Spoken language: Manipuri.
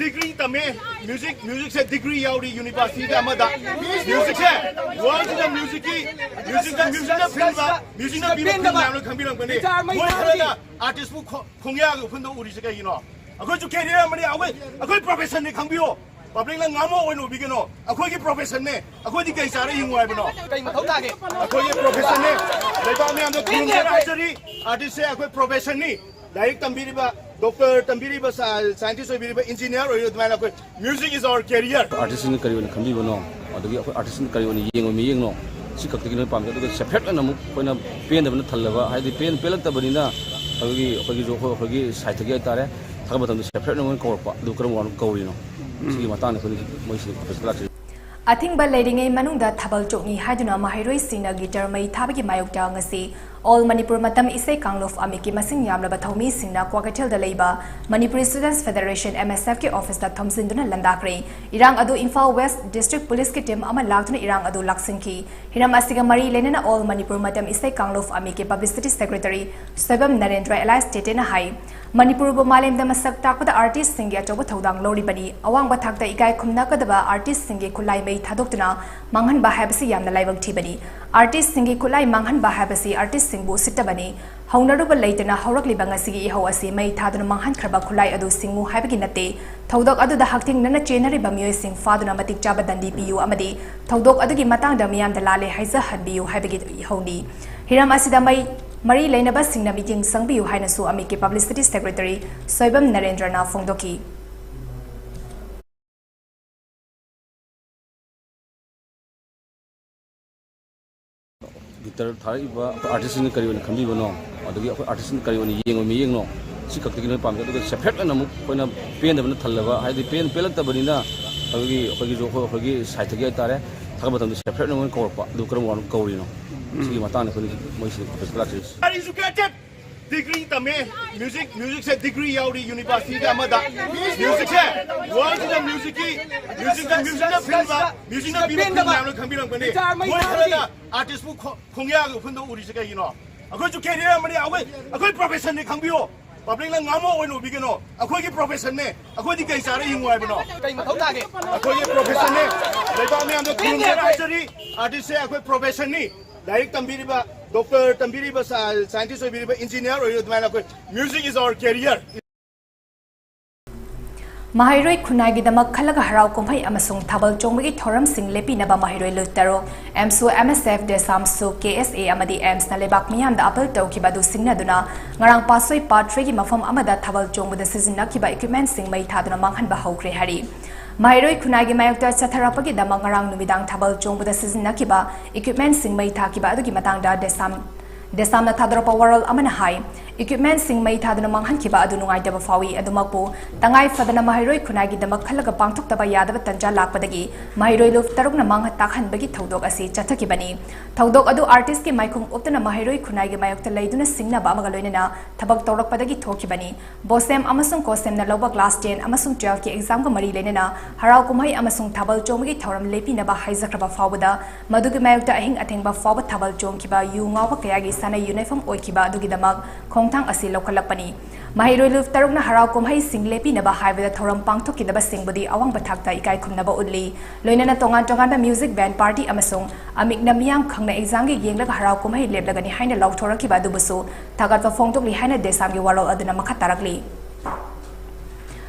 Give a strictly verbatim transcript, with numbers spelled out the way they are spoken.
ꯗꯤꯒ꯭ꯔꯤ ꯇꯝꯃꯦ꯫ ꯃ꯭ꯌꯨꯖꯤꯛ, ꯃ꯭ꯌꯨꯖꯤꯛꯁꯦ ꯗꯤꯒ꯭ꯔꯤ ꯌꯥꯎꯔꯤ ꯌꯨꯅꯤꯚꯔꯁꯤꯇꯤꯗ ꯑꯃꯗ꯫ ꯃ꯭ꯌꯨꯖꯤꯛꯁꯦ ꯋꯥꯔꯜꯁꯤꯗ ꯃ꯭ꯌꯨꯖꯤꯛꯀꯤ, ꯃ꯭ꯌꯨꯖꯤꯛꯇ, ꯃ꯭ꯌꯨꯖꯤꯛꯅ ꯐꯤꯜꯕ, ꯃ꯭ꯌꯨꯖꯤꯛꯅ ꯄꯤꯕ ꯐꯤꯜ ꯃꯌꯥꯝ ꯂꯣꯏ ꯈꯪꯕꯤꯔꯝꯒꯅꯤ꯫ ꯃꯣꯏ ꯈꯔꯅ ꯑꯥꯔꯇꯤꯁꯄꯨ ꯈꯣ-, ꯈꯣꯡꯌꯥꯒꯤ ꯎꯐꯨꯟꯗ ꯎꯔꯤꯁꯦ ꯀꯩꯒꯤꯅꯣ? ꯑꯩꯈꯣꯏꯁꯨ ꯀꯦꯔꯤꯌꯔ ꯑꯃꯅꯤ, ꯑꯩꯈꯣꯏ, ꯑꯩꯈꯣꯏ ꯄ꯭ꯔꯣꯐꯦꯁꯟꯅꯤ ꯈꯪꯕꯤꯌꯣ꯫ ꯄꯕ꯭ꯂꯤꯛꯅ ꯉꯥꯃꯣ ꯑꯣꯏꯅ ꯎꯕꯤꯒꯅꯣ꯫ ꯑꯩꯈꯣꯏꯒꯤ ꯄ꯭ꯔꯣꯐꯦꯁꯟꯅꯦ꯫ ꯑꯩꯈꯣꯏꯗꯤ ꯀꯩ ꯆꯥꯔ ꯍꯤꯡꯉꯨ ꯍꯥꯏꯕꯅꯣ? ꯀꯩ ꯃꯊꯧ ꯇꯥꯒꯦ? ꯑꯩꯈꯣꯏꯒꯤ ꯄ꯭ꯔꯣꯐꯦꯁꯟꯅꯦ꯫ ꯂꯩꯕꯥꯛ ꯃꯌꯥꯝꯗ ꯈꯨꯔꯨꯝꯖꯔꯤ ꯍꯥꯏꯖꯔꯤ꯫ ꯑꯥꯔꯇꯤꯁꯁꯦ ꯑꯩꯈꯣꯏ ꯄ꯭ꯔꯣꯐꯦꯁꯟꯅꯤ꯫ ꯂꯥꯏꯔꯤꯛ ꯇꯝꯕꯤꯔꯤꯕ ꯗꯣꯛꯇꯔ ꯇꯝꯕꯤꯔꯤꯕ, ꯁꯥ-, ꯁꯥꯏꯟꯇꯤꯁ ꯑꯣꯏꯕꯤꯔꯤꯕ, ꯏꯟꯖꯤꯅꯤꯌꯥꯔ ꯑꯣꯏꯔꯤꯕ, ꯑꯗꯨꯃꯥꯏꯅ ꯑꯩꯈꯣꯏ music is our career꯫ ꯑꯥꯔꯇꯤꯁꯁꯤꯡꯅ ꯀꯔꯤ ꯑꯣꯏꯅ ꯈꯟꯕꯤꯕꯅꯣ, ꯑꯗꯒꯤ ꯑꯩꯈꯣꯏ ꯑꯥꯔꯇꯤꯁꯁꯤꯡꯅ ꯀꯔꯤ ꯑꯣꯏꯅ ꯌꯦꯡꯕ ꯃꯤꯠꯌꯦꯡꯅꯣ, ꯁꯤ ꯈꯛꯇꯒꯤ ꯂꯣꯏꯅ ꯄꯥꯝꯖꯩ꯫ ꯑꯗꯨꯒ ꯁꯦꯄꯔꯦꯠ ꯑꯣꯏꯅ ꯑꯃꯨꯛ ꯑꯩꯈꯣꯏꯅ ꯄꯦꯟꯗꯕꯅ ꯊꯜꯂꯕ, ꯍꯥꯏꯗꯤ ꯄꯦꯟ-, ꯄꯦꯜꯂꯛꯇꯕꯅꯤꯅ ꯑꯩꯈꯣꯏꯒꯤ, ꯑꯩꯈꯣꯏꯒꯤꯁꯨ ꯑꯩꯈꯣꯏ, ꯑꯩꯈꯣꯏꯒꯤ ꯁꯥꯏꯠꯇꯒꯤ ꯍꯥꯏꯇꯥꯔꯦ, ꯊꯥꯒꯠ ꯃꯇꯝꯗ ꯁꯦꯄꯔꯦꯠ ꯑꯣꯏꯅ ꯀꯧꯔꯛꯄ, ꯑꯗꯨ ꯀꯔꯝꯕ ꯋꯥꯅꯣ ꯀꯧꯔꯤꯅꯣ? ꯁꯤꯒꯤ ꯃꯇꯥꯡꯗ ꯑꯩꯈꯣꯏꯅ ꯃꯣꯏꯁꯤ ꯑꯣꯐꯤꯁꯇ ꯂꯥꯛꯆꯩ꯫ ꯑꯊꯤꯡꯕ ꯂꯩꯔꯤꯉꯩ ꯃꯅꯨꯡꯗ ꯊꯥꯕꯜ ꯆꯣꯡꯏ ꯍꯥꯏꯗꯨꯅ ꯃꯍꯩꯔꯣꯏꯁꯤꯡꯅ ꯒꯤꯇꯔ ꯃꯩ ꯊꯥꯕꯒꯤ ꯃꯥꯌꯣꯛꯇ ꯉꯁꯤ All Manipur Matam Isei Kanglup ꯑꯃꯤꯛꯀꯤ ꯃꯁꯤꯡ ꯌꯥꯝꯂꯕ ꯊꯧꯃꯤꯁꯤꯡꯅ ꯀ꯭ꯋꯥꯀꯩꯊꯦꯜꯗ ꯂꯩꯕ Manipuri Students Federation, M S F, ꯀꯤ ꯑꯣꯐꯤꯁꯇ ꯊꯣꯝꯖꯤꯟꯗꯨꯅ ꯂꯥꯟꯗꯥꯈ꯭ꯔꯦ꯫ ꯏꯔꯥꯡ ꯑꯗꯨ ꯏꯝꯐꯥꯜ ꯋꯦꯁ ꯗꯤꯁꯇ꯭ꯔꯤꯛ ꯄꯨꯂꯤꯁꯀꯤ ꯇꯤꯝ ꯑꯃ ꯂꯥꯛꯇꯨꯅ ꯏꯔꯥꯡ ꯑꯗꯨ ꯂꯥꯛꯁꯤꯟꯈꯤ꯫ ꯍꯤꯔꯝ ꯑꯁꯤꯒ ꯃꯔꯤ ꯂꯩꯅꯅ All Manipur Matam Isei Kanglup ꯑꯃꯤꯛꯀꯤ ꯄꯕ꯭ꯂꯤꯁꯤꯇꯤ ꯁꯦꯀ꯭ꯔꯦꯇꯔꯤ ꯁꯣꯏꯕꯝ ꯅꯔꯦꯟꯗ꯭ꯔ ꯑꯦꯂꯥꯏꯁ ꯇꯦꯇꯦꯅ ꯍꯥꯏ, ꯃꯅꯤꯄꯨꯔꯕꯨ ꯃꯥꯂꯦꯝꯗ ꯃꯁꯛ ꯇꯥꯛꯄꯗ ꯑꯥꯔꯇꯤꯁꯁꯤꯡꯒꯤ ꯑꯆꯧꯕ ꯊꯧꯗꯥꯡ ꯂꯧꯔꯤꯕꯅꯤ꯫ ꯑꯋꯥꯡꯕ ꯊꯥꯛꯇ ꯏꯀꯥꯏ ꯈꯨꯝꯅꯒꯗꯕ ꯑꯥꯔꯇꯤꯁꯁꯤꯡꯒꯤ ꯈꯨꯠꯂꯥꯏ ꯃꯩ ꯊꯥꯗꯣꯛꯇꯨꯅ ꯃꯥꯡꯍꯟꯕ ꯍꯥꯏꯕꯁꯤ ꯌꯥꯝꯅ ꯂꯥꯏꯕꯛ ꯊꯤꯕꯅꯤ꯫ ꯑꯥꯔꯇꯤꯁꯁꯤꯡꯒꯤ ꯈꯨꯠꯂꯥꯏ ꯃꯥꯡꯍꯟꯕ ꯍꯥꯏꯕꯁꯤ ꯑꯥꯔꯇꯤꯁꯁꯤꯡꯕꯨ ꯎꯁꯤꯠꯇꯕꯅꯤ꯫ ꯍꯧꯅꯔꯨꯕ ꯂꯩꯇꯅ ꯍꯧꯔꯛꯂꯤꯕ ꯉꯁꯤꯒꯤ ꯏꯍꯧ ꯑꯁꯤ ꯃꯩ ꯊꯥꯗꯨꯅ ꯃꯥꯡꯍꯟꯈ꯭ꯔꯕ ꯈꯨꯠꯂꯥꯏ ꯑꯗꯨ ꯁꯤꯡꯉꯨ ꯍꯥꯏꯕꯒꯤ ꯅꯠꯇꯦ꯫ ꯊꯧꯗꯣꯛ ꯑꯗꯨꯗ ꯍꯛꯊꯦꯡꯅꯅ ꯆꯦꯟꯅꯔꯤꯕ ꯃꯤꯑꯣꯏꯁꯤꯡ ꯐꯥꯗꯨꯅ ꯃꯇꯤꯛ ꯆꯥꯕ ꯗꯟꯗꯤ ꯄꯤꯌꯨ ꯑꯃꯗꯤ ꯊꯧꯗꯣꯛ ꯑꯗꯨꯒꯤ ꯃꯇꯥꯡꯗ ꯃꯤꯌꯥꯝꯗ ꯂꯥꯜꯂꯦ ꯍꯥꯏꯖꯍꯟꯕꯤꯌꯨ ꯍꯥꯏꯕꯒꯤ ꯏꯍꯧꯅꯤ꯫ ꯍꯤꯔꯝ ꯑꯁꯤꯗ ꯃꯩ ꯃꯔꯤ ꯂꯩꯅꯕꯁꯤꯡꯅ ꯃꯤꯠꯌꯦꯡ ꯆꯪꯕꯤꯌꯨ ꯍꯥꯏꯅꯁꯨ ꯑꯃꯤꯛꯀꯤ ꯄꯕ꯭ꯂꯤꯁꯤꯇꯤ ꯁꯦꯀ꯭ꯔꯦꯇꯔꯤ ꯁꯣꯏꯕꯝ ꯅꯔꯦꯟꯗ꯭ꯔꯅ ꯐꯣꯡꯗꯣꯛꯈꯤ꯫ ꯒꯤꯇꯔ ꯊꯥꯔꯛꯏꯕ ꯑꯩꯈꯣꯏ ꯑꯥꯔꯇꯤꯁꯁꯤꯡꯅ ꯀꯔꯤ ꯑꯣꯏꯅ ꯈꯟꯕꯤꯕꯅꯣ, ꯑꯗꯒꯤ ꯑꯩꯈꯣꯏ ꯑꯥꯔꯇꯤꯁꯁꯤꯡꯅ ꯀꯔꯤ ꯑꯣꯏꯅ ꯌꯦꯡꯕ ꯃꯤꯠꯌꯦꯡꯅꯣ, ꯁꯤ ꯈꯛꯇꯒꯤ ꯂꯣꯏꯅ ꯄꯥꯝꯖꯩ꯫ ꯑꯗꯨꯒ ꯁꯦꯄꯔꯦꯠ ꯑꯣꯏꯅ ꯑꯃꯨꯛ ꯑꯩꯈꯣꯏꯅ ꯄꯦꯟꯗꯕꯅ ꯊꯜꯂꯕ, ꯍꯥꯏꯗꯤ ꯄꯦꯟ-, ꯄꯦꯜꯂꯛꯇꯕꯅꯤꯅ ꯑꯩꯈꯣꯏꯒꯤ, ꯑꯩꯈꯣꯏꯒꯤꯁꯨ ꯑꯩꯈꯣꯏ, ꯑꯩꯈꯣꯏꯒꯤ ꯁꯥꯏꯠꯇꯒꯤ ꯍꯥꯏꯇꯥꯔꯦ, ꯊꯥꯒꯠ ꯃꯇꯝꯗ ꯁꯦꯄꯔꯦꯠ ꯑꯣꯏꯅ ꯃꯣꯏꯅ ꯀꯧꯔꯛꯄ, ꯑꯗꯨ ꯀꯔꯝꯕ ꯋꯥꯅꯣ ꯀꯧꯔꯤꯅꯣ? ꯁꯤꯒꯤ ꯃꯇꯥꯡꯗ ꯑꯩꯈꯣꯏꯅ ꯃꯣꯏꯁꯤ ꯑꯣꯐꯤꯁꯇ ꯂꯥꯛꯆꯩ꯫ Are educated? ꯗꯤꯒ꯭ꯔꯤ ꯇꯝꯃꯦ꯫ ꯃ꯭ꯌꯨꯖꯤꯛ, ꯃ꯭ꯌꯨꯖꯤꯛꯁꯦ ꯗꯤꯒ꯭ꯔꯤ ꯌꯥꯎꯔꯤ ꯌꯨꯅꯤꯚꯔꯁꯤꯇꯤꯗ ꯑꯃꯗ꯫ ꯃ꯭ꯌꯨꯖꯤꯛꯁꯦ ꯋꯥꯔꯜꯁꯤꯗ ꯃ꯭ꯌꯨꯖꯤꯛꯀꯤ, ꯃ꯭ꯌꯨꯖꯤꯛꯇ, ꯃ꯭ꯌꯨꯖꯤꯛꯅ ꯐꯤꯜꯕ, ꯃ꯭ꯌꯨꯖꯤꯛꯅ ꯄꯤꯕ ꯐꯤꯜ ꯃꯌꯥꯝ ꯂꯣꯏ ꯈꯪꯕꯤꯔꯝꯒꯅꯤ꯫ ꯃꯣꯏ ꯈꯔꯅ ꯑꯥꯔꯇꯤꯁꯄꯨ ꯈꯣ-, ꯈꯣꯡꯌꯥꯒꯤ ꯎꯐꯨꯟꯗ ꯎꯔꯤꯁꯦ ꯀꯩꯒꯤꯅꯣ? ꯑꯩꯈꯣꯏꯁꯨ ꯀꯦꯔꯤꯌꯔ ꯑꯃꯅꯤ, ꯑꯩꯈꯣꯏ, ꯑꯩꯈꯣꯏ ꯄ꯭ꯔꯣꯐꯦꯁꯟꯅꯤ ꯈꯪꯕꯤꯌꯣ꯫ Publicꯅ ꯉꯥꯃꯣ ꯑꯣꯏꯅ ꯎꯕꯤꯒꯅꯣ꯫ ꯑꯩꯈꯣꯏꯒꯤ professionꯅꯦ꯫ ꯑꯩꯈꯣꯏꯗꯤ ꯀꯩ ꯆꯥꯔ ꯍꯤꯡꯉꯨ ꯍꯥꯏꯕꯅꯣ? ꯀꯩ ꯃꯊꯧ ꯇꯥꯒꯦ? ꯑꯩꯈꯣꯏꯒꯤ professionꯅꯦ꯫ ꯂꯩꯕꯥꯛ ꯃꯌꯥꯝꯗ ꯈꯨꯔꯨꯝꯖꯔꯤ, ꯍꯥꯏꯖꯔꯤ꯫ Artistꯁꯦ ꯑꯩꯈꯣꯏ professionꯅꯤ꯫ ꯂꯥꯏꯔꯤꯛ ꯇꯝꯕꯤꯔꯤꯕ, doctor ꯇꯝꯕꯤꯔꯤꯕ, scientist ꯑꯣꯏꯕꯤꯔꯤꯕ, engineer ꯑꯣꯏꯔꯤꯕ, ꯑꯗꯨꯃꯥꯏꯅ ꯑꯩꯈꯣꯏ music is our career꯫ ꯃꯍꯩꯔꯣꯏ ꯈꯨꯟꯅꯥꯏꯒꯤꯗꯃꯛ ꯈꯜꯂꯒ ꯍꯔꯥꯎ ꯀꯨꯝꯍꯩ ꯑꯃꯁꯨꯡ ꯊꯥꯕꯜ ꯆꯣꯡꯕꯒꯤ ꯊꯧꯔꯝꯁꯤꯡ ꯂꯦꯞꯄꯤꯅꯕ ꯃꯍꯩꯔꯣꯏ ꯂꯨꯞ ꯇꯔꯨꯛ, AMSU, MSF, DESAMSU, KSA ꯑꯃꯗꯤ AIMSꯅ ꯂꯩꯕꯥꯛ ꯃꯤꯌꯥꯝꯗ appeal ꯇꯧꯈꯤꯕ ꯑꯗꯨ ꯁꯤꯡꯅꯗꯨꯅ ꯉꯔꯥꯡ ꯄꯥꯠꯁꯣꯏ part threeꯒꯤ ꯃꯐꯝ ꯑꯃꯗ ꯊꯥꯕꯜ ꯆꯣꯡꯕꯗ ꯁꯤꯖꯤꯟꯅꯈꯤꯕ equipmentꯁꯤꯡ ꯃꯩ ꯊꯥꯗꯨꯅ ꯃꯥꯡꯍꯟꯕ ꯍꯧꯈ꯭ꯔꯦ ꯍꯥꯏꯔꯤ꯫ ꯃꯍꯩꯔꯣꯏ ꯈꯨꯟꯅꯥꯏꯒꯤ ꯃꯥꯌꯣꯛꯇ ꯆꯠꯊꯔꯛꯄꯒꯤꯗꯃꯛ ꯉꯔꯥꯡ ꯅꯨꯃꯤꯗꯥꯡ ꯊꯥꯕꯜ ꯆꯣꯡꯕꯗ ꯁꯤꯖꯤꯟꯅꯈꯤꯕ equipmentꯁꯤꯡ ꯃꯩ ꯊꯥꯈꯤꯕ ꯑꯗꯨꯒꯤ ꯃꯇꯥꯡꯗ DESAM, DESAMꯅ ꯊꯥꯗꯣꯔꯛꯄ ꯋꯥꯔꯣꯜ ꯑꯃꯅ ꯍꯥꯏ, equipmentꯁꯤꯡ ꯃꯩ ꯊꯥꯗꯨꯅ ꯃꯥꯡꯍꯟꯈꯤꯕ ꯑꯗꯨ ꯅꯨꯡꯉꯥꯏꯇꯕ ꯐꯥꯎꯏ꯫ ꯑꯗꯨꯃꯛꯄꯨ ꯇꯉꯥꯏ ꯐꯗꯅ ꯃꯍꯩꯔꯣꯏ ꯈꯨꯟꯅꯥꯏꯒꯤꯗꯃꯛ ꯈꯜꯂꯒ ꯄꯥꯡꯊꯣꯛꯇꯕ ꯌꯥꯗꯕ ꯇꯟꯖꯥ ꯂꯥꯛꯄꯗꯒꯤ ꯃꯍꯩꯔꯣꯏ ꯂꯨꯞ ꯇꯔꯨꯛꯅ ꯃꯥꯡꯍꯟ ꯇꯥꯛꯍꯟꯕꯒꯤ ꯊꯧꯗꯣꯛ ꯑꯁꯤ ꯆꯠꯊꯈꯤꯕꯅꯤ꯫ ꯊꯧꯗꯣꯛ ꯑꯗꯨ artistꯀꯤ ꯃꯥꯏꯈꯨꯝ ꯎꯞꯇꯨꯅ ꯃꯍꯩꯔꯣꯏ ꯈꯨꯟꯅꯥꯏꯒꯤ ꯃꯥꯌꯣꯛꯇ ꯂꯩꯗꯨꯅ ꯁꯤꯡꯅꯕ ꯑꯃꯒ ꯂꯣꯏꯅꯅ ꯊꯕꯛ ꯇꯧꯔꯛꯄꯗꯒꯤ ꯊꯣꯛꯈꯤꯕꯅꯤ꯫ BOSEM ꯑꯃꯁꯨꯡ COHSEMꯅ ꯂꯧꯕ class ten ꯑꯃꯁꯨꯡ twelveꯀꯤ examꯒ ꯃꯔꯤ ꯂꯩꯅꯅ ꯍꯔꯥꯎ ꯀꯨꯝꯍꯩ ꯑꯃꯁꯨꯡ ꯊꯥꯕꯜ ꯆꯣꯡꯕꯒꯤ ꯊꯧꯔꯝ ꯂꯦꯞꯄꯤꯅꯕ ꯍꯥꯏꯖꯈ꯭ꯔꯕ ꯐꯥꯎꯕꯗ ꯃꯗꯨꯒꯤ ꯃꯥꯌꯣꯛꯇ ꯑꯍꯤꯡ ꯑꯊꯦꯡꯕ ꯐꯥꯎꯕ ꯊꯥꯕꯜ ꯆꯣꯡꯈꯤꯕ, ꯌꯨ ꯉꯥꯎꯕ ꯀꯌꯥꯒꯤ ꯁꯥꯟꯅ ꯌꯨꯅꯐꯝ ꯑꯣꯏꯈꯤꯕ ꯑꯗꯨꯒꯤꯗꯃꯛ ꯈꯣꯡꯊꯥꯡ ꯑꯁꯤ ꯂꯧꯈꯠꯂꯛꯄꯅꯤ꯫ ꯃꯍꯩꯔꯣꯏ ꯂꯨꯞ ꯇꯔꯨꯛꯅ ꯍꯔꯥꯎ ꯀꯨꯝꯍꯩꯁꯤꯡ ꯂꯦꯞꯄꯤꯅꯕ ꯍꯥꯏꯕꯗ ꯊꯧꯔꯝ ꯄꯥꯡꯊꯣꯛꯈꯤꯗꯕꯁꯤꯡꯕꯨꯗꯤ ꯑꯋꯥꯡꯕ ꯊꯥꯛꯇ ꯏꯀꯥꯏ ꯈꯨꯝꯅꯕ ꯎꯠꯂꯤ꯫ ꯂꯣꯏꯅꯅ ꯇꯣꯉꯥꯟ ꯇꯣꯉꯥꯟꯕ music band party ꯑꯃꯁꯨꯡ ꯑꯃꯤꯛꯅ ꯃꯤꯌꯥꯝ ꯈꯪꯅ examꯒꯤ ꯌꯦꯡꯂꯒ ꯍꯔꯥꯎ ꯀꯨꯝꯍꯩ ꯂꯦꯞꯂꯒꯅꯤ ꯍꯥꯏꯅ ꯂꯥꯎꯊꯣꯔꯛꯈꯤꯕ ꯑꯗꯨꯕꯨꯁꯨ ꯊꯥꯒꯠꯄ ꯐꯣꯡꯗꯣꯛꯂꯤ ꯍꯥꯏꯅ DESAMꯒꯤ ꯋꯥꯔꯣꯜ ꯑꯗꯨꯅ ꯃꯈꯥ ꯇꯥꯔꯛꯂꯤ꯫